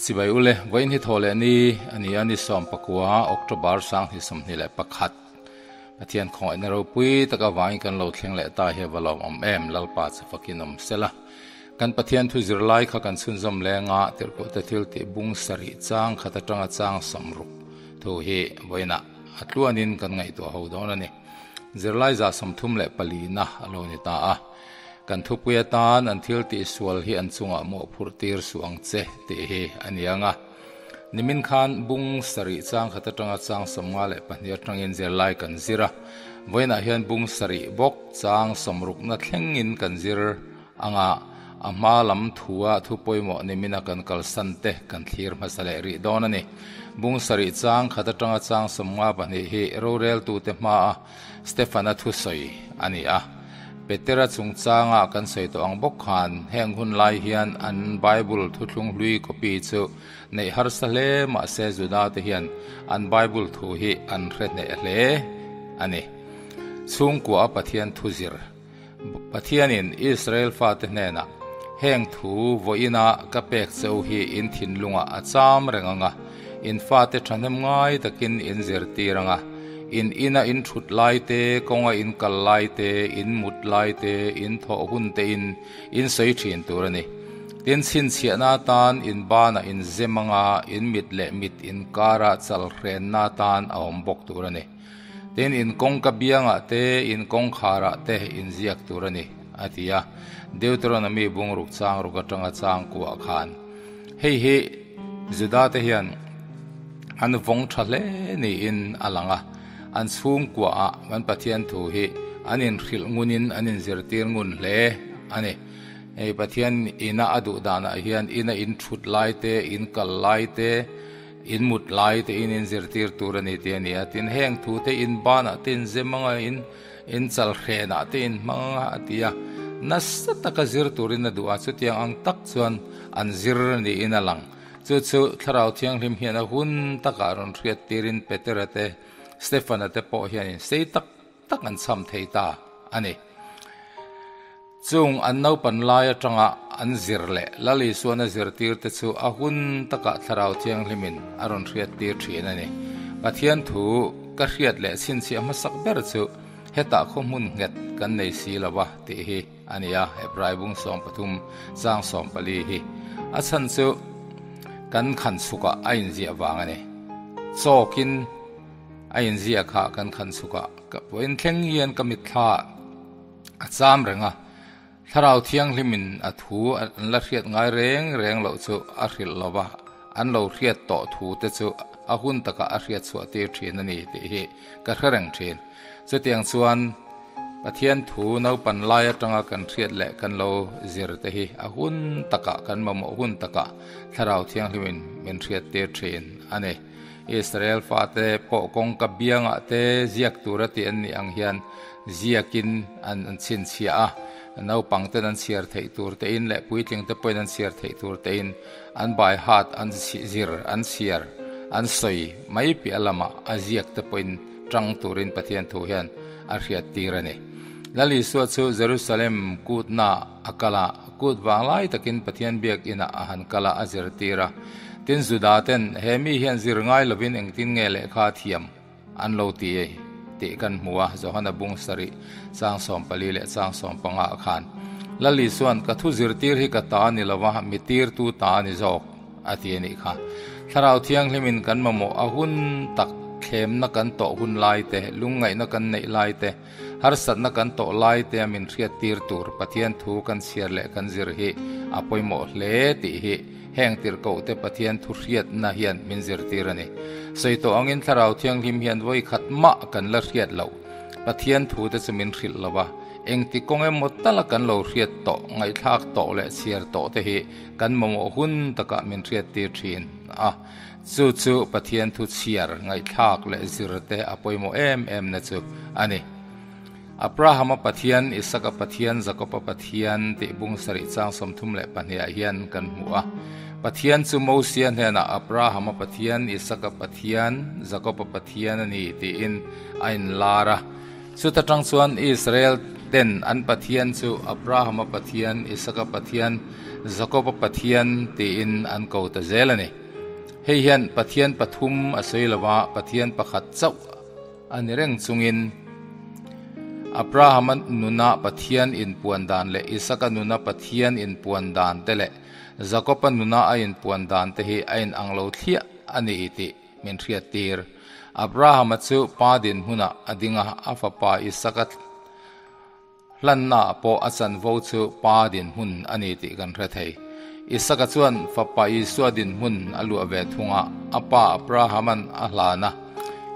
Chibai ule, vawiin hi thaw leh ni a ni a, ni 19 October 2021. Pathian khawngaihna ropui taka vangin kan lo thleng leh ta hi a va lawmawm em, Lalpa chu fakin awm sela. Kan Pathian thu zirlai kha kan chhunzawm lenga tirhkohte thil tih bung sarih chang khat atanga chang 60 thu hi vawiinah a tluanin kan ngaihtuah ho dawn a ni. Zirlai 34 na a lo ni ta a. Kan thupui atan an thil tih sual hi an chungah mawhphurh tir suh ang che tih hi a ni ang a. Nimin khan bung sarih chang khat atanga chang 52 atangin zirlai kan zir a. Vawiinah hian bung sarih bawk chang sawmrukna thlengin kan zir ang a, a hma lam thua thu pawimawh nimina kan kalsan te kan thlir hmasa leh rih dawn a ni. Bung sarih chang khat atanga chang 52 hi roreltute hmaa Stefana thusawi a ni a. Petera chungchanga kan sawi tawh ang bawk khan heng hun lai hian an Bible thuthlung hlui copy chu neih harsa hle mahse Juda te hian an Bible thu hi an hre hneh hle a ni. Chhungkua a Pathian thu zir. Pathianin Israel fate hnenah heng thu vawiina ka pek cheu hi in thinlungah a cham reng ang a, in fate thahnem ngai takin in zirtir ang a, in ina in thut lai te, kawnga in kal lai te, in mut lai te, in thawh hun te in in sawi thin tur a ni. Tin, chhinchhiahna atan in banah in zem ang a, in mit leh mit inkara chal hrenna atan a awm bawk tur a ni. Tin, in kawngka biangah te, in kawngkharah te in ziak tur a ni, a ti a. Deuteronomy bungruk chang ruk atanga chang kuah khan hei hi Juda te hian an vawng tha hle niin a lang a. An chhungkuaah an Pathian thu hi an inhrilh ngunin an inzirtir ngun hle a ni. Hei Pathian ina a duh danah hian ina in thut lai te, in kal lai te, In mut lai te in inzirtir tur a ni tih a ni a, tin heng thu te in banah te in zem anga in in chal hrenah te in hmang anga a ti a, nasa taka zir turin a duh a, chutiang ang tak chuan an zir niin a lang. Chu chu Thlarau Thianghlim hian a hun takah rawn hriat tirin Petera te Stefana te pawh hianin sei tak tak an cham thei ta a ni. Chung an naupan lai atanga an zir leh Lal Isuan a zirtir te chu a hun takah Thlarau Thianghlimin a rawn hriattir thin a ni. Pathian thu ka hriat leh chhinchhiah hmasak ber chu hetah khaw hmun nghet kan nei si lo va tih hi a ni a, Hebrai bung 13 chang 14 hi a chhan chu kan khan chhukah a inziah vang a ni. Chawkin a inziah kha kan khan chhukah ka vawiin thleng hian ka mitthla a cham reng a, Thlarau Thianghlimin a thu an la hriat ngai reng reng loh chu a hrilh lo va, an lo hriat tawh thu te chu a hun takah a hriat chhuah tir thin a ni tih hi ka hre reng thin. Chutiang chuan Pathian thu naupan lai atanga kan hriat leh kan lo zir te hi a hun takah kan mamawh hun takah Thlarau Thianghlimin min hriat tir thin a ni. Israel fate pawh kawngka biangah te ziak tura tih an nih ang hian ziakin an an chhinchhiah a, naupang ten an chhiar theih tur tein leh puitling te pawhin an chhiar theih tur tein an by heart an zir an chhiar an sawi mai piah lamah a ziak te pawhin tang turin Pathian thu hian a hriat tir a ni. Lal Isua chu Jerusalem kutna a kal a, kut vang lai takin Pathian biakinah a han kal a, a zirtir a. Tin Juda ten he mi hian zir ngai lovin engtin nge lehkha a thiam an lo ti ei tih kan hmu a, Johana bung sarih chang 14 leh chang 15 ah khan Lal Isuan ka thu zirtir hi ka ta a ni lova, mi tirtu ta a ni zawk a ti a nih kha. Thlarau Thianghlimin kan mamawh a hun tak thlemna kan tawh hun lai te, lungngaihna kan neih lai te, Harsatna kan tawh lai te a min hriattir tur Pathian thu kan chhiar leh kan zir hi a pawimawh hle tih hi heng tirhkoh te Pathian thu hriatna hian min zirtir a ni. Sawi tawh angin Thlarau Thianghlim hian vawi khat mah kan la hriat loh Pathian thu te chu min hrilh lo a, engti kawng emaw tala kan lo hriat tawh, ngaihthlak tawh leh chhiar tawh te hi kan mamawh hun takah min hriattir thin a. Chu chu Pathian thu chhiar ngaihthlak leh zir te a pawimawh em em na chu a ni. Abrahama Pathian, Isaka Pathian, Jakoba Pathian tih bung sarih chang 32 ah hian kan hmu a. Pathian chu Mosia hnenah Abrahama Pathian, Isaka Pathian, Jakoba Pathian a ni tiin a inlar a. Chuta tang chuan Israel. ten an Pathian chu Abrahama Pathian, Isaka Pathian, Jakoba Pathian tiin an ko ta zel a ni. Hei hian Pathian pathum a sawi lo a, Pathian pakhat chauh a ni reng chungin Abrahama nuna Pathian inpuan dan leh Isaka nuna Pathian inpuan dan te leh Jakoba nuna a inpuan dan te hi a inang lo thliah a ni tih min hriattir. Abrahama chu pa dinhmunah a ding a, a fapa Isaka hlannaah pawh a chanvo chu pa dinhmun a ni tih kan hre thei. Isaka chuan fapa Isua dinhmun a luah ve thung a, a pa Abrahama'n a hlan a.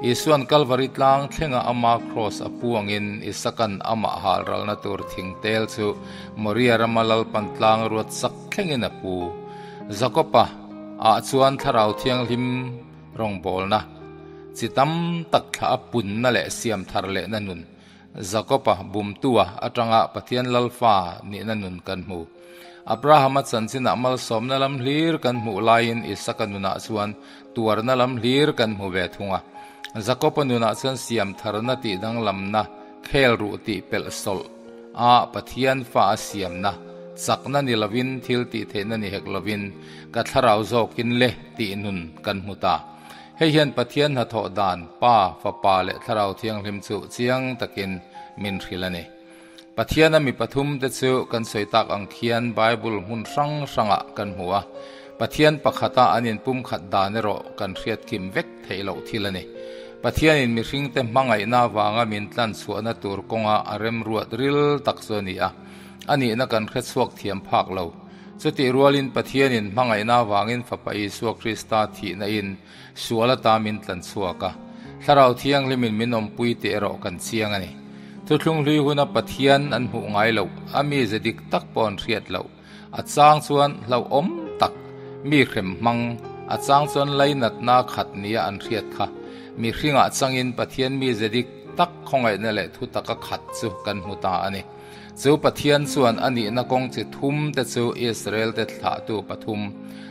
Isua'n Kalvari tlang thlenga ama kraws a pu angin Isaka'n amah halralna tur thing tel chu Moria rama Lalpan tlang ruat sak thlengin a pu. Jakoba ah chuan Thlarau Thianghlim rawngbawlna chi tam tak thla a punna leh siam thar lehna nun Jakoba bumtua atanga Pathian Lalfa nihna nun kan hmu. Abrahama chanchinah malsawmna lam hlir kan hmuh laiin Isaka nunah chuan tuarna lam hlir kan hmu ve thung a. Jakoba nunah chuan siam tharna tih danglamna, khel ruh tih pelh sawlh a Pathian fa a siamna, chakna ni lovin thil tih theihna ni hek lovin ka thlarau zawkin le tih nun kan hmu ta. Hei hian Pathian hnathawh dan, Pa, Fapa leh Thlarau Thianghlim chu chiang takin min hrilh a ni. Pathiana mi pathumte chu kan sawi tak ang khian Bible hmun hrang hrangah kan hmu a, Pathian pakhata an inpumkhat dan erawh kan hriat kim vek theih loh thil a ni. Pathianin mihringte hmangaihna avanga min tlan chhuahna tur kawnga a remruat ril tak chu a ni a, a nihna kan hre chhuak thiam phak lo. Chutih rualin Pathianin hmangaihna avangin Fapa Isua Krista thihna in sual ata min tlan chhuak a, Thlarau Thianghlimin min awmpui tih erawh kan chiang a ni. Thuthlung hlui huna Pathian an hmuh ngai loh, a mize dik tak pawh an hriat loh. A chang chuan hlauhawm tak, mi hrem hmang, a chang chuan lainatna khat nia an hriat kha. Mihringah changin Pathian mize dik tak khawngaihna leh thutaka khat chu kan hmu ta a ni. Chu Pathian chuan a nihna kawng chi thum te chu Israel te thlahtu pathum,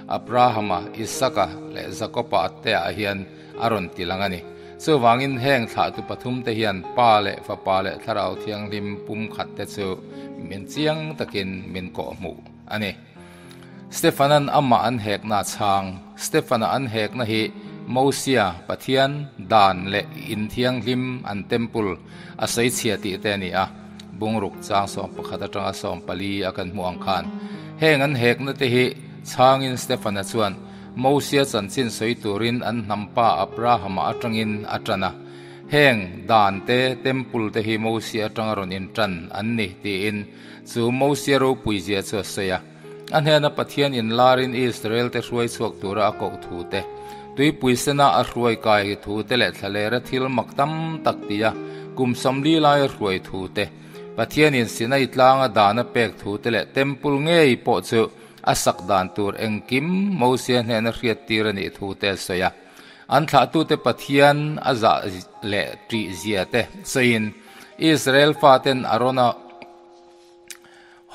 Abrahama, Isaka leh Jakoba teah hian a rawn ti lang a ni. Chuvangin heng thlahtu pathum te hian Pa leh Fapa leh Thlarau Thianghlim pumkhat te chu min chiang takin min kawhhmuh a ni. Stefanan amah an hekna a chhang. Stefana an hekna hi Mosia, Pathian, Dan leh In Thianghlim an Temple a sawi chhia tih te a ni a, bungruk chang 11 atanga 14 a kan hmuh ang khan. Heng an hekna te hi chhangin Stefana chuan Mosia chanchin sawi turin an hnampa Abrahama atangin a tan a, heng Dan te, Temple te hi Mosia atanga rawn intan an ni tiin Chu Mosia ropui zia chu a sawi a, a hnena Pathian inlarin Israel-te hruai chhuak tura a koh thu te, tuipui sena a hruai kai thu te leh thlalera thil mak tam tak tia kum 40 lai a hruai thu te, Pathianin Sinai tlanga dan a pek thu te leh Temple ngei pawh chu a sak dan tur engkim Mosia hnena hriattir a nih thu te a sawi a. An thlahtute Pathian a zah leh ṭih zia te sawiin Israel faten Arona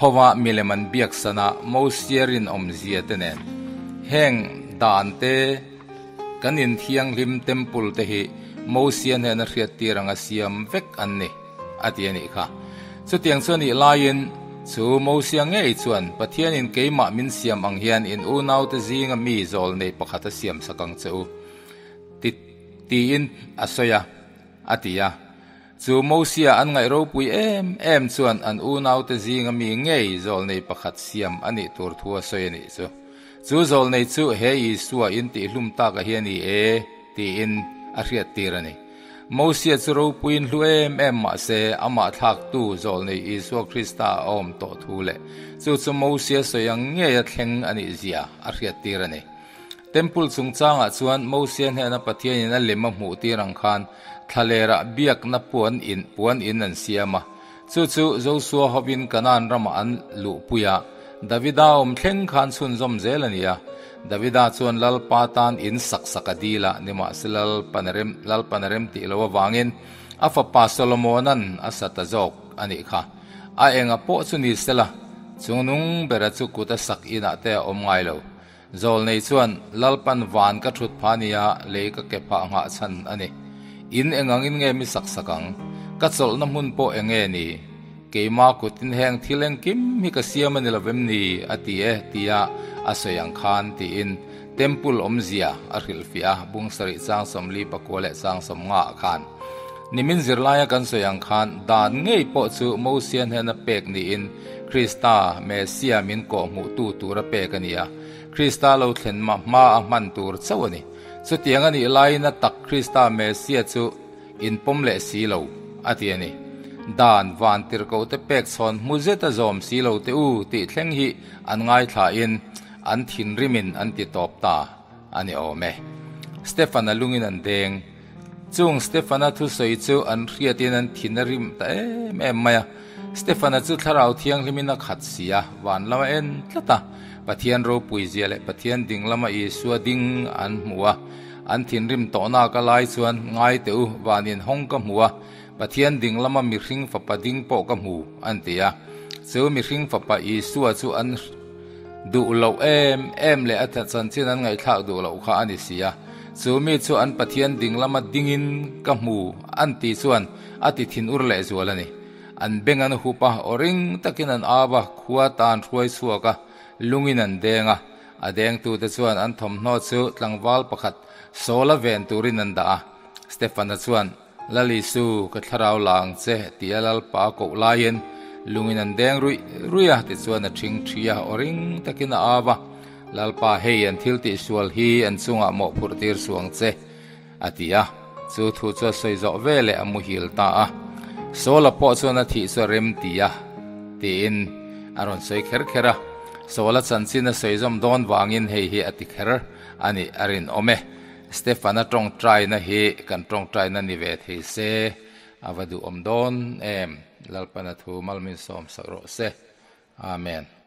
hova milem an biak sana Mosia rinawm zia te nen heng dan te kan inthianghlim temple te hi Mosia hnena hriattir anga siam vek an ni a ti a nih kha. Chutiang chu a nih laiin chu Mosia ngei chuan Pathianin keimah min siam ang hian in unaute zinga mi zawl nei pakhat a siam sak ang che u ti tiin a sawi a, a ti a. Chu Mosia an ngaih ropui em em chuan an unaute zinga mi ngei zawl nei pakhat siam a nih tur thu a sawi a nih chu. Chu zawl nei chu he Isua in tihhlum taka hi a ni e tiin a hriattir a ni. Mosia chu ropuiin hlu em em mah se, amah thlaktu zawlnei Isua Krista a awm tawh thu leh chu chu Mosia sawi ang ngeia thleng a nih zia a hriattir a ni. Temple chungchangah chuan Mosia hnena Pathianin a lem a hmuh tir ang khan thlalerah biakna puan in puan in an siam a. Chu chu Josua hovin Kanaan ramah an luhpui a, Davida awm thleng khan chhunzawm zel a ni a. Davida chuan Lalpa tan in sak sak a dil a, nimahsela Lalpan a rem tih loh avangin a fapa Solomona'n a sa ta zawk a nih kha. A enga pawh chu ni sela, chungnung bera chu kut a sak inah te a awm ngai lo. Zawlnei chuan, Lalpan van ka thut pha nia, lei ka ke phah nghah chhan a ni. In engangin nge mi sak sak ang? Ka chawlhna hmun pawh eng nge ni? Keima kutin heng thil engkim hi ka siam a ni lo vem ni? a ti e, tia a sawi ang khan tiin Temple awmzia a hrilhfiah a, bung sarih chang 44 leh chang 50 ah khan. Nimin zirlaia kan sawi ang khan dan ngei pawh chu Mosia hnena pek niin Krista, Messia min kawhhmuhtu tura pek a ni a, Krista lo thlen mah hma a hman tur chauh a ni. Chutiang a nih laiin a tak Krista Messia chu inpawm leh si lo, a ti a ni. Dan van tirhkohte pek chhawn hmu zet a zawm si lo teh u tih thleng hi an ngaithlain an thinrimin an ti tawp ta a ni awm e. Stefan-a lungin an deng. Chung Stefan-a thusawi chu an hriatin an thin a rim ta em em mai a. Stefan-a chu Thlarau Thianghlimin a khat si a, van lama en tlat a, Pathian ropui zia leh Pathian ding lama Isua ding an hmu a. An thinrim tawhnak a lai chuan, Ngai teh u, vanin hawng ka hmu a, Pathian ding lama mihring fapa ding pawh ka hmu, an ti a. Chu mihring fapa Isua chu an duh loh em em leh a chanchin an ngaihthlak duh loh kha a ni si a. Chu mi chu an Pathian ding lama dingin ka hmu, an ti chuan a ti thinur lehzual a ni. An beng an hup a, aw ring takin an au a, khua tan hruai chhuak a, lungin an deng a. A dengtute chuan an thawmhnaw chu tlangval pakhat Saul-a ven turin an dah a. Stefan-a chuan, Lal Isu, ka thlarau la ang che, tia Lalpa a koh laiin lungin an deng ruih ruih a, tichuan a ṭhing ṭhi a, aw ring takin a au a, Lalpa, hei an thil tihsual hi an chungah mawhphurh tir suh ang che, a ti a. Chu thu chu a sawi zawh veleh a muhil ta a. Saul-a pawh chuan a thih chu a rem ti a, tiin a rawn sawi kher kher a. Saul-a chanchin a sawi zawm dawn vangin hei hi a ti kher a nih a rinawm e. Stefan-a tawngtaina hi kan tawngtaina ni ve thei se, a va duhawm dawn em? Lalpana thu mal min sawmsak rawh se. Amen.